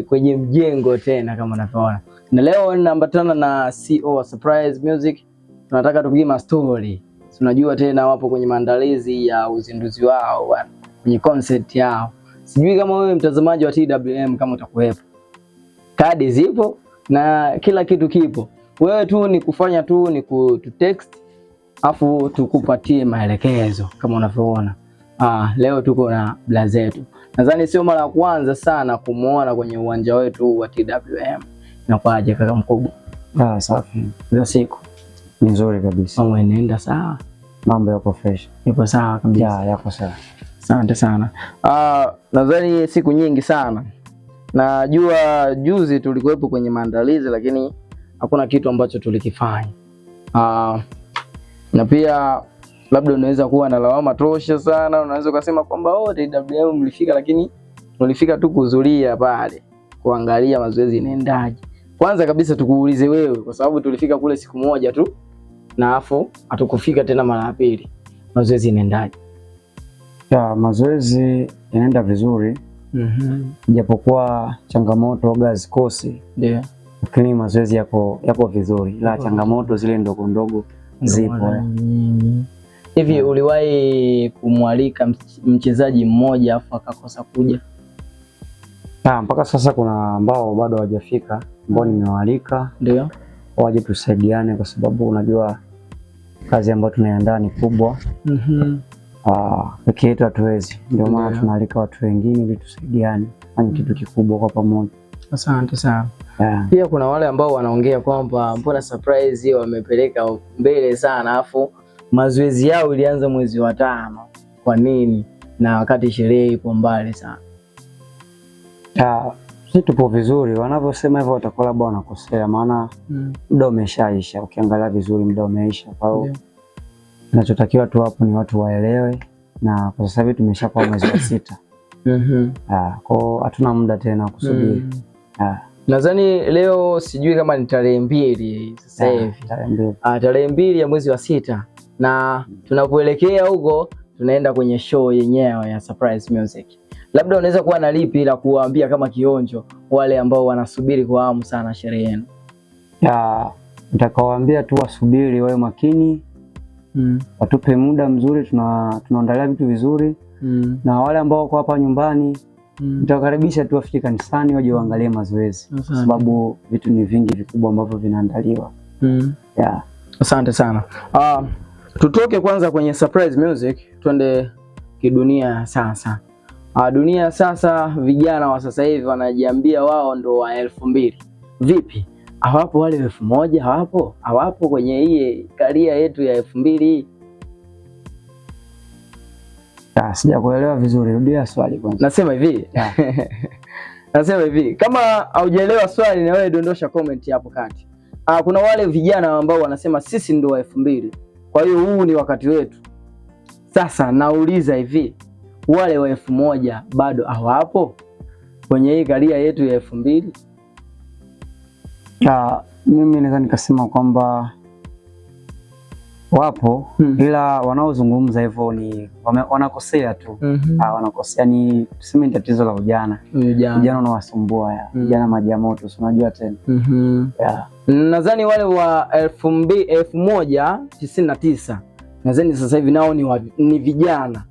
Kwenye mjengo tena kama unavyoona, na leo ninaambatana na CEO wa Surprise Music. Tunataka tupige mastori, tunajua tena wapo kwenye maandalizi ya uzinduzi wao bwana, kwenye concert yao. Sijui kama wewe mtazamaji wa TWM kama utakuwepo, kadi zipo na kila kitu kipo, wewe tu ni kufanya tu ni kututext afu tukupatie maelekezo kama unavyoona. Ah, leo tuko na blazetu. Nadhani sio mara ya kwanza sana kumuona kwenye uwanja wetu huu wa TWM. Nakwaje kaka mkubwa? Ah, safi. Za siku Ni nzuri kabisa. Mambo yanaenda sawa? Mambo yako fresh. Ipo sawa kabisa. Ya, yako sawa. Asante sana. Ah, nadhani siku nyingi sana. Najua juzi tulikuwepo kwenye maandalizi lakini hakuna kitu ambacho tulikifanya. Ah, na pia labda unaweza kuwa na lawama tosha sana, unaweza ukasema kwamba oh, TWM mlifika, lakini mlifika tu kuzulia pale kuangalia mazoezi inaendaje. Kwanza kabisa tukuulize wewe, kwa sababu tulifika kule siku moja tu na afu hatukufika tena mara ya pili, mazoezi inaendaje? Ya, mazoezi yanaenda vizuri japokuwa changamoto waga hazikosi, Ndio. lakini mazoezi yako vizuri, ila changamoto zile ndogo ndogo zipo. Hivi uliwahi kumwalika mchezaji mmoja afu akakosa kuja? Ah, mpaka sasa kuna ambao bado hawajafika ambao nimewaalika Ndio. waje tusaidiane, kwa sababu unajua kazi ambayo tunaiandaa ni kubwa. Ah, peke yetu hatuwezi, ndio maana tunaalika watu wengine ili tusaidiane fanye kitu kikubwa kwa pamoja. Asante sana. Yeah. Pia kuna wale ambao wanaongea kwamba mbona Surprise wamepeleka mbele sana afu mazoezi yao ilianza mwezi wa 5. Kwa nini? Na wakati sherehe ipo mbali sana. Ya, sisi tupo vizuri, wanavyosema hivyo watakuwa labda wanakosea, maana muda umeshaisha. Ukiangalia vizuri muda umeisha. Kwa hiyo kinachotakiwa tu hapo ni watu waelewe, na kwa sasa hivi tumeshakuwa mwezi wa 6. Ah, kwa hiyo hatuna muda tena kusubiri. Ah. Nadhani leo sijui kama ni tarehe 2 sasa hivi. Tarehe 2. Ah, tarehe 2 ya mwezi wa 6, na tunapoelekea huko tunaenda kwenye show yenyewe ya Surprise Music. Labda unaweza kuwa na lipi la kuwaambia kama kionjo wale ambao wanasubiri kwa hamu sana sherehe yenu? Ya, nitakawaambia tu wasubiri, wawe makini, watupe muda mzuri, tunaandalia vitu vizuri. Na wale ambao wako hapa nyumbani nitawakaribisha tu wafike kanisani waje waangalie mazoezi, kwa sababu vitu ni vingi vikubwa ambavyo vinaandaliwa. Ya. Asante sana. Tutoke kwanza kwenye Surprise Music twende kidunia sasa. Dunia sasa, vijana wa sasa hivi wanajiambia wao ndo wa 2000. Vipi? Hawapo wale 1000? Hawapo? Hawapo kwenye hii karia yetu ya 2000? Sijakuelewa vizuri, rudia swali kwanza. Nasema hivi. Nasema hivi, kama haujaelewa swali na wewe dondosha comment hapo kati. Kuna wale vijana ambao wanasema sisi ndo wa 2000. Kwa hiyo huu ni wakati wetu. Sasa nauliza hivi, wale wa 1000 bado hawapo kwenye hii karia yetu ya 2000? Mimi naweza nikasema kwamba wapo, ila wanaozungumza hivyo ni wanakosea tu. Wanakosea, ni tuseme ni tatizo la ujana. Ujana. Ujana unawasumbua ya. Ujana maji ya moto, si unajua tena. Nadhani wale wa 1099 nadhani sasa hivi nao ni vijana.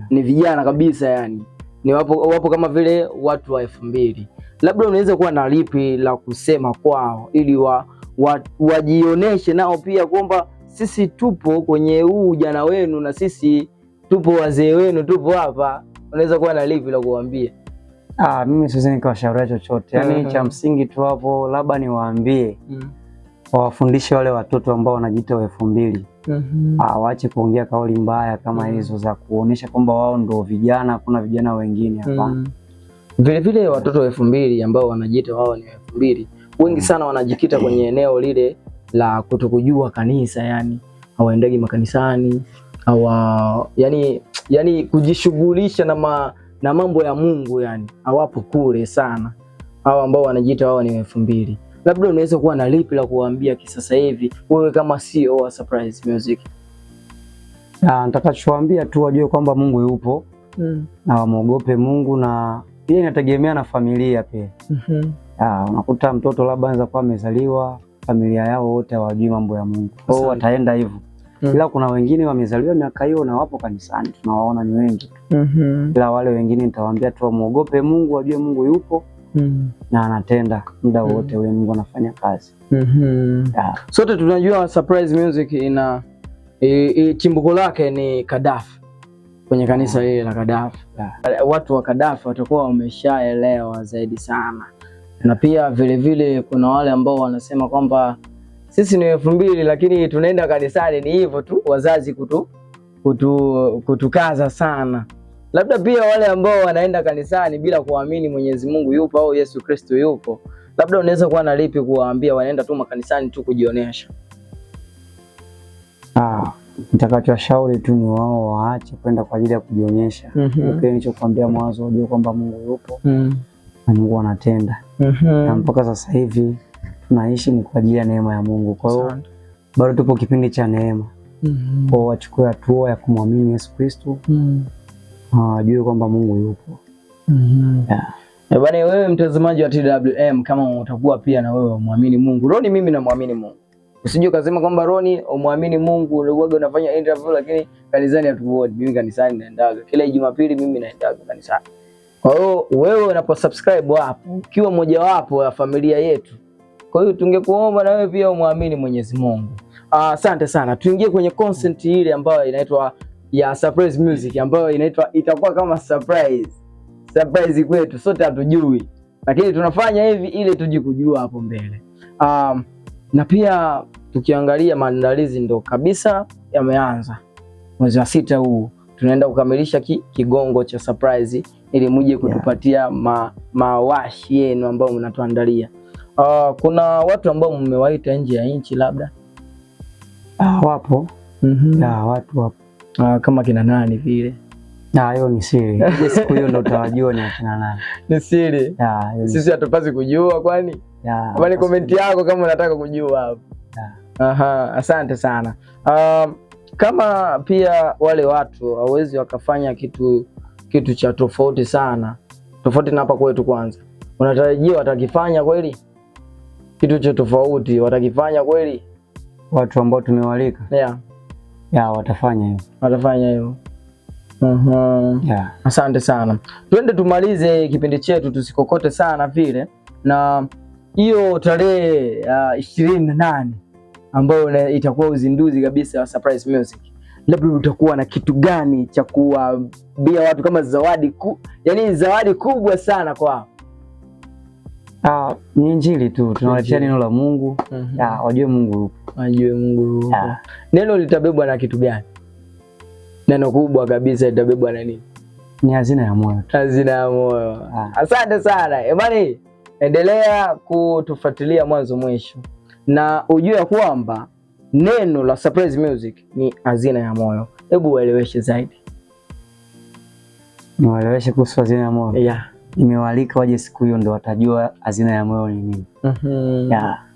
Ni vijana kabisa yani. Ni wapo kama vile watu wa 2000. Labda unaweza kuwa na lipi la kusema kwao ili wajioneshe nao pia kwamba sisi tupo kwenye huu ujana wenu na sisi tupo wazee wenu, tupo hapa. Unaweza kuwa na lipi la kuwaambia? Mimi siwezi nikawashauria chochote. Cha msingi tu hapo labda niwaambie, wawafundishe wale watoto ambao wanajiita wa 2000. Waache kuongea kauli mbaya kama hizo za kuonesha kwamba wao ndo vijana, kuna vijana wengine hapa. Vile vile watoto wa 2000 ambao wanajiita wao ni 2000, wengi sana wanajikita kwenye eneo lile la kutokujua kanisa, yani hawaendagi makanisani, hawa yani kujishughulisha na mambo ya Mungu, yani hawapo kule sana. Hao ambao wanajiita wao ni 2000. Labda unaweza kuwa na lipi la kuwaambia kisasa hivi wewe kama CEO wa Surprise Music? Nitakachowaambia tu wajue kwamba Mungu yupo, na wamuogope Mungu na Pia inategemea na familia pia. Unakuta mtoto labda anaweza kuwa amezaliwa familia yao wote hawajui mambo ya Mungu, kwa hiyo wataenda hivyo. Ila kuna wengine wamezaliwa miaka hiyo na wapo kanisani, tunawaona ni wengi. Ila wale wengine nitawaambia tu wamuogope Mungu, wajue Mungu yupo na anatenda muda wote ule, Mungu anafanya kazi. Sote tunajua Surprise Music ina chimbuko lake ni Kadafi, kwenye kanisa lile la Kadafi. Watu wa Kadafi watakuwa wameshaelewa zaidi sana, na pia vile vile kuna wale ambao wanasema kwamba sisi ni 2000 lakini tunaenda kanisani, ni hivyo tu wazazi kutukaza sana. Labda pia wale ambao wanaenda kanisani bila kuamini Mwenyezi Mungu yupo au Yesu Kristo yupo, labda unaweza kuwa na lipi kuwaambia wanaenda tu makanisani tu kujionyesha? Nitakachowashauri tu ni wao waache kwenda kwa ajili ya kujionyesha. Kile nilichokuambia mwanzo, wajue kwamba Mungu yupo na Mungu anatenda. Na mpaka sasa hivi tunaishi ni kwa ajili ya neema ya Mungu. Kwa hiyo bado tupo kipindi cha neema. Kwa wachukue hatua ya kumwamini Yesu Kristo. Wajue kwamba Mungu yupo. Bwana, wewe mtazamaji wa TWM, kama utakuwa pia na wewe muamini Mungu. Roni, mimi namwamini Mungu. Usije ukasema kwamba Roni umwamini Mungu unakuwa unafanya interview lakini kanisani hatukuoni. Mimi kanisani naendaga. Kila Jumapili mimi naendaga kanisani. Kwa hiyo wewe unaposubscribe hapo ukiwa mmoja wapo ya familia yetu. Kwa hiyo tungekuomba na wewe pia umwamini Mwenyezi Mungu. Asante sana. Tuingie kwenye content ile ambayo inaitwa ya Surprise Music, ambayo inaitwa itakuwa kama surprise. Surprise kwetu sote hatujui, lakini tunafanya hivi ili tuje kujua hapo mbele. Na pia tukiangalia maandalizi ndo kabisa yameanza. Mwezi wa 6 huu tunaenda kukamilisha kigongo cha surprise ili muje kutupatia mawashi yenu ambayo mnatuandalia. Kuna watu ambao mmewaita nje ya nchi labda? Wapo. Watu wapo. Kama kina nani vile? Hiyo ni siri. Siku hiyo ndo utawajua ni akina nani. Ni siri. Sisi hatupazi kujua kwani? Bali comment yako kama unataka kujua hapo. Aha, asante sana. Kama pia wale watu hawezi wakafanya kitu cha tofauti sana, tofauti na hapa kwetu kwanza, unatarajia watakifanya kweli? Kitu cha tofauti watakifanya kweli? Watu ambao tumewalika? Watafanya hivyo. Watafanya hivyo. Asante sana. Twende tumalize kipindi chetutusikokote sana vile. Na hiyo tarehe 28 ambayo itakuwa uzinduzi kabisa wa Surprise Music, labda utakuwa na kitu gani cha kuwaambia watu kama zawadi yani zawadi kubwa sana kwao? Ni injili tu, tunawaletea neno la Mungu. Wajue Mungu yupo. Wajue Mungu yupo. Neno litabebwa na kitu gani? Neno kubwa kabisa litabebwa na nini? Ni hazina ya moyo. Hazina ya moyo. Asante sana. Imani, endelea kutufuatilia mwanzo mwisho. Na ujue kwamba neno la Surprise Music ni hazina ya moyo. Hebu ueleweshe zaidi. Niwaeleweshe kuhusu hazina ya moyo? Nimewaalika waje siku hiyo ndo watajua hazina ya moyo ni nini.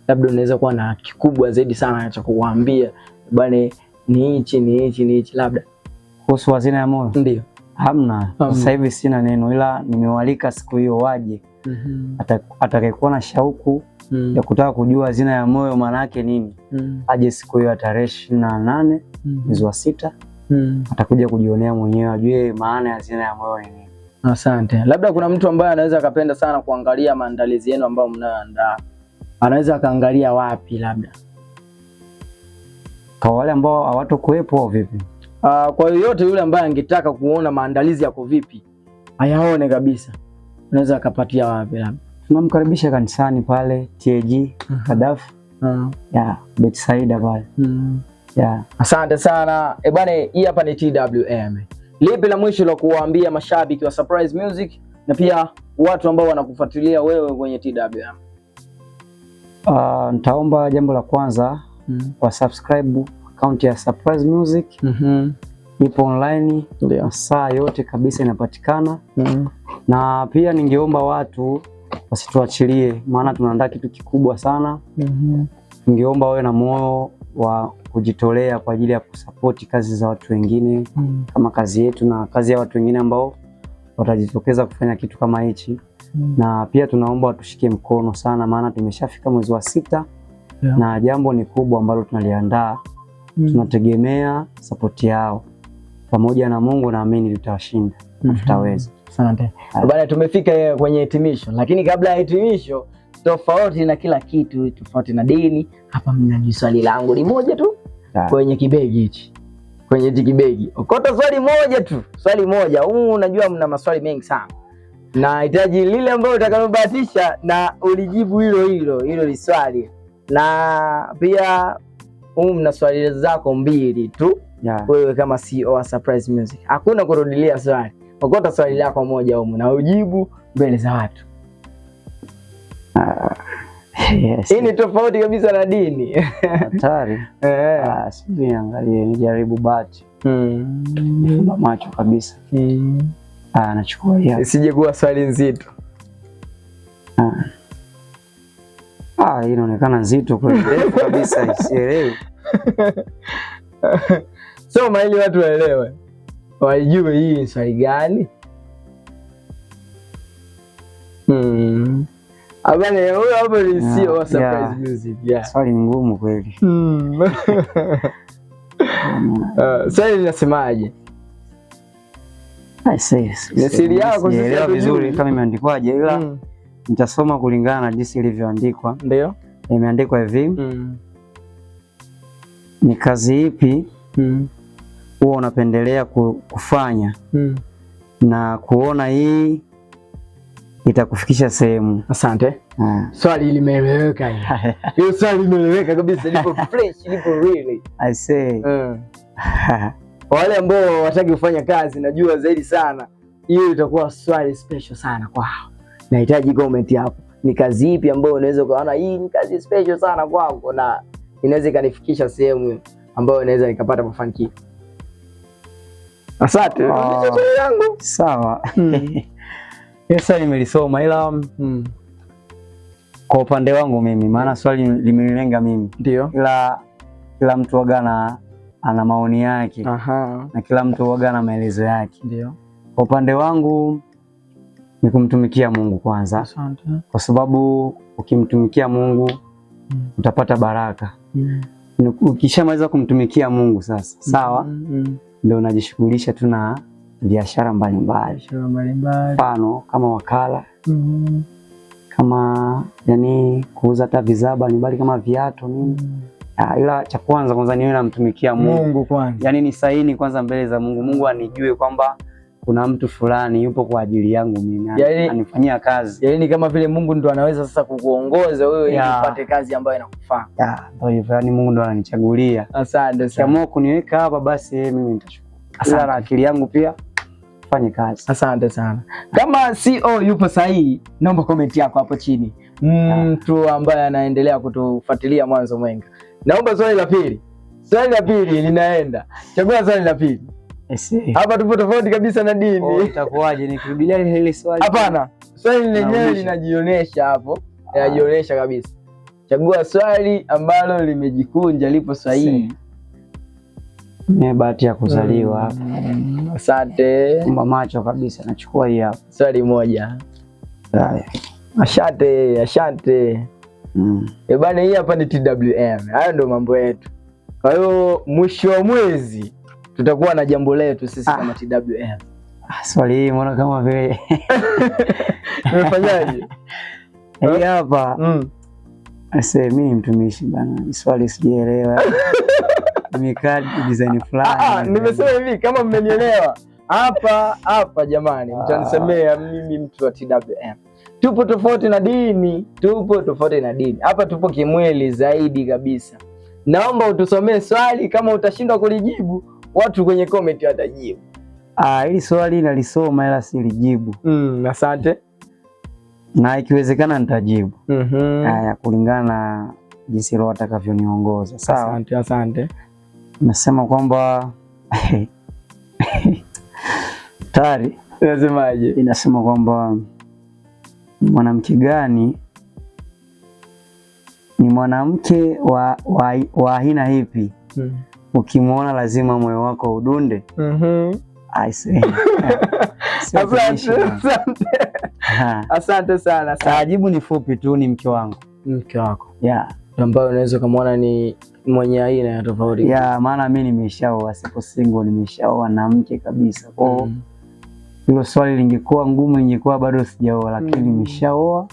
Labda unaweza kuwa na kikubwa zaidi sana cha kuwaambia bwana, ni hichi ni hichi ni hichi labda. Kuhusu hazina ya moyo? Ndio. Hamna. Sasa hivi sina neno, ila nimewaalika siku hiyo waje. Atakayekuwa na shauku ya kutaka kujua hazina ya moyo maana yake nini, aje siku hiyo ya tarehe 28 mwezi wa 6. Atakuja kujionea mwenyewe, ajue maana ya hazina ya moyo ni nini. Asante. Labda kuna mtu ambaye anaweza akapenda sana kuangalia maandalizi yenu ambayo mnayoandaa, anaweza akaangalia wapi labda? Kwa wale ambao hawatokuwepo au vipi? Kwa yoyote yule ambaye angetaka kuona maandalizi yako vipi, ayaone kabisa, anaweza akapatia wapi labda? Tunamkaribisha kanisani pale TAG Kadafi. Betsaida pale. Asante sana. Bwana, hii hapa ni TWM. Lipi la mwisho la kuwaambia mashabiki wa Surprise Music na pia watu ambao wanakufuatilia wewe kwenye TWM? Nitaomba jambo la kwanza wa subscribe account ya Surprise Music. Ipo online saa yote kabisa inapatikana. Na pia ningeomba watu wasituachilie, maana tunaandaa kitu kikubwa sana. Ningeomba wawe na moyo wa kujitolea kwa ajili ya kusupport kazi za watu wengine, kama kazi yetu na kazi ya watu wengine ambao watajitokeza kufanya kitu kama hichi. Na pia tunaomba watushike mkono sana, maana tumeshafika mwezi wa 6 na jambo ni kubwa ambalo tunaliandaa. Tunategemea sapoti yao pamoja na Mungu, naamini tutashinda na tutaweza. Asante. Bwana, tumefika kwenye hitimisho, lakini kabla ya hitimisho, tofauti na kila kitu, tofauti na dini, hapa mna swali langu ni moja tu kwenye kibegi hichi. Kwenye hichi kibegi okota swali moja tu, swali moja. Huu unajua mna maswali mengi sana, nahitaji lile ambalo utakalobahatisha na ulijibu hilo hilo hilo ni swali. Na pia huu mna swali zako mbili tu wewe kama CEO wa Surprise Music, hakuna kurudilia swali. Okota swali lako moja humu na ujibu mbele za watu. Yes. Hii ni tofauti kabisa na dini. Hatari. Sijui niangalie, nijaribu bahati. Nifumba macho kabisa. Nachukua hii hapa. Isije kuwa swali nzito. Hii inaonekana nzito kweli, ndefu kabisa, sielewi. Soma ili watu waelewe, wajue hii ni swali gani. Abane, huyo hapo ni CEO wa Surprise Music. Swali ni ngumu kweli. Swali linasemaje? Ni siri yako, sisi Sielewa hatujui. vizuri kama imeandikwaje, ila nitasoma kulingana na jinsi ilivyoandikwa. Ndio. Imeandikwa hivi. Ni kazi ipi huwa unapendelea kufanya na kuona hii itakufikisha sehemu? Asante. Swali limeeleweka hili. Hiyo swali limeeleweka kabisa, lipo fresh, lipo really. I say. Wale ambao hawataki kufanya kazi, najua zaidi sana hiyo itakuwa swali special sana kwao. Nahitaji comment hapo. Ni kazi ipi ambayo unaweza ukaona hii ni kazi special sana kwako na inaweza ikanifikisha sehemu ambayo inaweza nikapata mafanikio? Asante. Swali langu. Sawa. Hiyo swali nimelisoma, ila kwa upande wangu mimi, maana swali limenilenga mimi. Ndio. Ila kila mtu waga ana maoni yake. Na kila mtu waga ana maelezo yake. Ndio. Kwa upande wangu ni kumtumikia Mungu kwanza. Asante. Kwa sababu ukimtumikia Mungu utapata baraka. Ukishamaliza kumtumikia Mungu sasa, sawa? Ndio unajishughulisha tu na biashara mbalimbali. Biashara mbalimbali. Mfano kama wakala, kama yani kuuza hata bidhaa mbalimbali kama viatu nini. Ila cha kwanza kwanza niwe namtumikia Mungu. Mungu kwanza. Yaani ni saini kwanza mbele za Mungu. Mungu anijue kwamba kuna mtu fulani yupo kwa ajili yangu mimi, anifanyia kazi. Yaani kama vile Mungu ndo anaweza sasa kukuongoza wewe ili upate kazi ambayo inakufaa. Ndio hivyo, yaani Mungu ndo ananichagulia. Asante sana. Akiamua kuniweka hapa basi yeye mimi nitashukuru. Ila na akili yangu pia fanye kazi. Asante sana. Kama CEO yupo sahihi, naomba comment yako hapo chini. Mtu ambaye anaendelea kutufuatilia Mwanzo Mwenga. Naomba swali la pili. Swali la pili linaenda. Chagua swali la pili. Hapa tupo tofauti kabisa na dini. Oh, itakuwaje nikirudilia ile swali? Hapana. Swali lenyewe Narudisha. linajionyesha hapo. Linajionyesha kabisa. Chagua swali ambalo limejikunja lipo sahihi. Ni bahati ya kuzaliwa hapa. Asante. Fumba macho kabisa, nachukua hii hapa. Swali moja. Haya. Asante, asante. Bana, hii hapa ni TWM. Hayo ndio mambo yetu. Kwa hiyo mwisho wa mwezi tutakuwa na jambo letu sisi kama TWM. Swali hii mbona kama vile Tumefanyaje? Hii hapa. Ase, mimi ni mtumishi bana. Hii swali sijaelewa. Nimekaa design fulani. Nimesema hivi kama mmenielewa. Hapa hapa jamani, mtanisemea mimi mtu wa TWM. Tupo tofauti na dini, tupo tofauti na dini. Hapa tupo kimwili zaidi kabisa. Naomba utusomee swali, kama utashindwa kulijibu, watu kwenye comment watajibu. Hili swali nalisoma ila silijibu. Asante. Na ikiwezekana nitajibu. Haya, kulingana na jinsi Roho atakavyoniongoza. Sawa. Asante, asante. Nasema kwamba tayari. Unasemaje? Inasema kwamba mwanamke gani ni mwanamke wa aina ipi? Ukimuona lazima moyo wako udunde. I say. Asante. Asante sana. Jibu ni fupi tu, ni mke wangu. Mke wako. Yeah. Ambayo unaweza kumuona ni mwenye aina ya tofauti. Yeah, maana mimi nimeshaoa, siko single, nimeshaoa na mke kabisa. Kwa hilo swali lingekuwa ngumu, ingekuwa bado sijaoa, lakini nimeshaoa.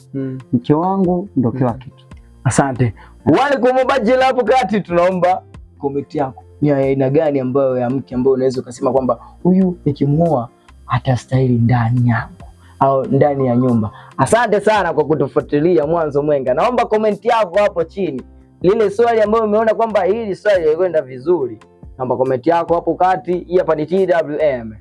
Mke wangu ndo kila kitu. Asante. Wale kumubajila hapo kati, tunaomba comment yako. Ni aina gani ambayo ya mke ambayo unaweza ukasema kwamba huyu nikimuoa atastahili ndani yangu au ndani ya nyumba. Asante sana kwa kutufuatilia Mwanzo Mwenga. Naomba comment yako hapo chini. Lile swali ambalo umeona kwamba hili swali lilikwenda vizuri. Naomba comment yako hapo kati. Hii hapa ni TWM.